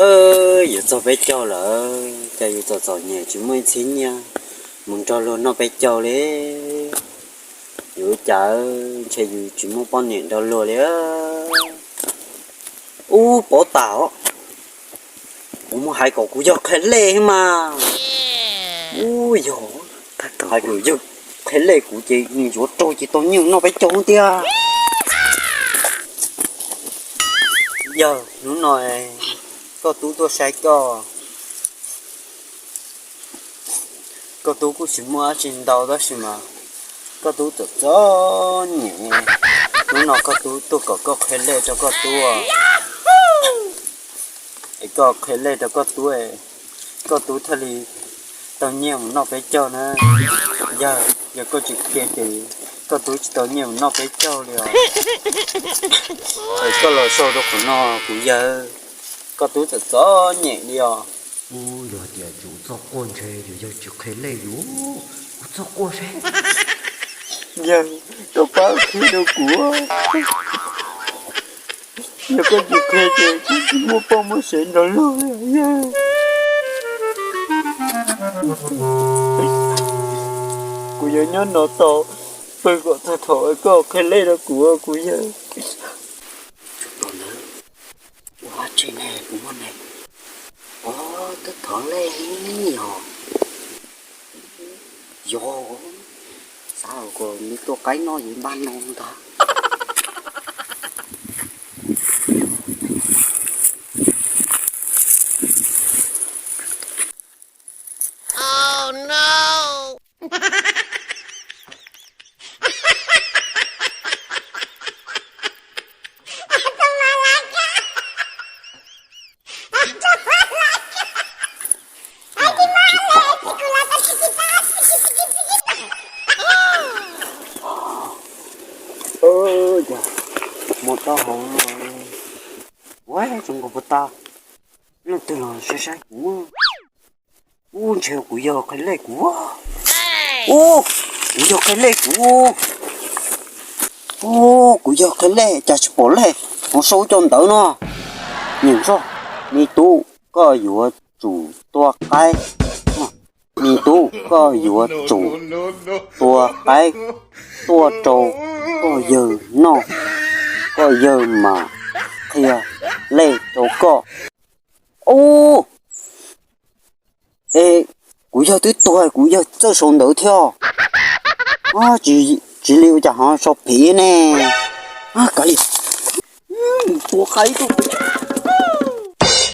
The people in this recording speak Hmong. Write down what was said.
Yuav txog peb caug lawm, cas yus txom txom nyem tsis muaj ib txhia nyiaj mus nrog luag noj peb caug li. Yuav ua cas ntshe yus tsis muaj poj niam nrog luag li. Ub, pov tas os, kuv mus hais kom kuv yawg qhia lej mas. Ub, yog hais kom yawg qhia lej kuv ces nws yuav raug ces tau nyiaj noj peb caug thiab. Yawg, hnub no koj tub tuaj saib koj. Koj tub kuj tsis muaj dab tsi ntau tab sis mas koj tub txom txom nyem. Hnub no koj tub tuaj kom koj qhia lej rau koj tub, es koj qhia lej rau koj tub, koj tub thiaj li tau nyiaj mus noj peb caug na. Yawg, yog koj tsis qhia ces koj tub tsis tau nyiaj mus noj peb caug li os. Es koj los sau rau qhov no kuv yawg, koj tub txom txom nyem li os. Ub, yog tias tsis ua txoj quaj ntshe yus yawg tsis qhia lej yus, ua txoj quaj seb. Yawg, koj pab qhia rau kuv, yog koj tsis qhia ces kuv tsis muaj poj muaj sev nrog luag li yawg. Kuv yuav nyob no tos pawg kom txog thaum koj qhia lej rau kuv, kuv yawg. Ua tsi ne, kuv muaj ne. Ov, twb thov lej yog, yog, xav kom nws tuaj qaib noj yuav npaj no ntag. Mus rau hauv, ua zoo nkaus puas tas, leej twg los saib saib kuv. Ub, ntshe kuv yawg qhia lej kuv. Ub, kuv yawg qhia lej kuv. Ub, kuv yawg qhia lej cas tsis pom lej, mus sau cov ntawv no. Niam ntsoj, me tub, koj yuav tsum tua qaib. Me tub, koj yuav tsum tua qaib tuaj rau koj yawg noj, koj yawg mam qhia lej rau koj. Ub, es kuv yawg twb tuag, kuv yawg txawj sau ntawv thiab. Tsis li ua cas ho sau phem ne. Kav liam, tua qaib tuaj.